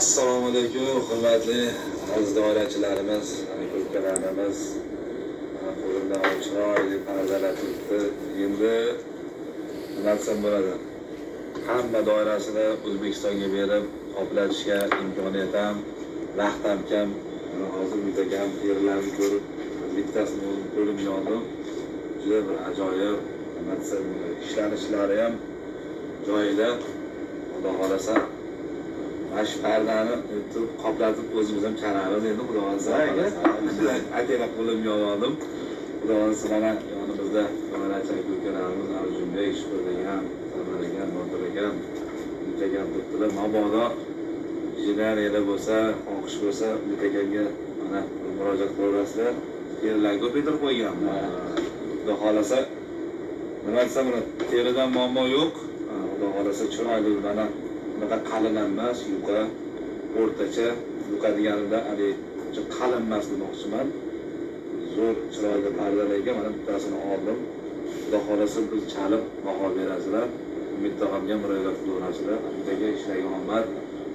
Assalomu alaykum, hurmatli aziz doirachilarimiz, aka ukalarimiz. Qo'limda chiroyli pardalar turibdi. Endi nima desam bo'ladi? Hamma doirasini O'zbekistonga berib qoplatishga imkoniyat ham, vaqt ham kam. Mana hozir bitta ham terilarni ko'rib, bittasini o'zim qo'limga oldim. Juda bir ajoyib, nima desam, ishlanishlari ham joyida. Xudo xohlasa mana shu pardani turib qoplatib o'zimiz ham chalamiz endi, xudo xohlasa. Aka qo'limga oldim. Xudo xohlasa mana yonimizda doirachi aka ukalarimiz Arjunbek, Shukur degan, Samar akam, Botir akam, Umid akam turibdilar. Mabodo injeneriyada bo'lsa, xohish bo'lsa, Umid akamga mana murojaat qilaverasizlar. Terilar ko'paytirib qo'yganman. Xudo xohlasa nima desam bo'ladi, teridan muammo yo'q. Xudo xohlasa chiroyli, mana bunaqa qalin emas, yuqa, o'rtacha. Yuqa deganimda haligi qalin emas demoqchiman. Zo'r chiroyli pardalar ekan, mana bittasini oldim. Xudo xohlasa biz chalib baho berasizlar. Umid tog'amga murojaat qilaverasizlar. Umid aka, ishlaga omad.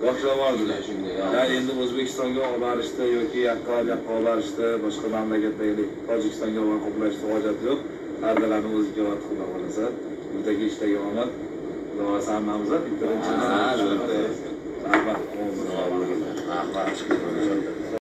Boshlab oldilar shunday. Ya endi O'zbekistonga olib borishdi yoki yoqqa olib borishdi, boshqa mamlakatdagi Tojikistonga olib qoplashdi, hojat yo'q. Pardalarni o'zi kelyapti, xudo xohlasa. Umid aka, ishlaga omad. Xudo xohlasa hammamiz birinchi. Rahmat. Rahmat.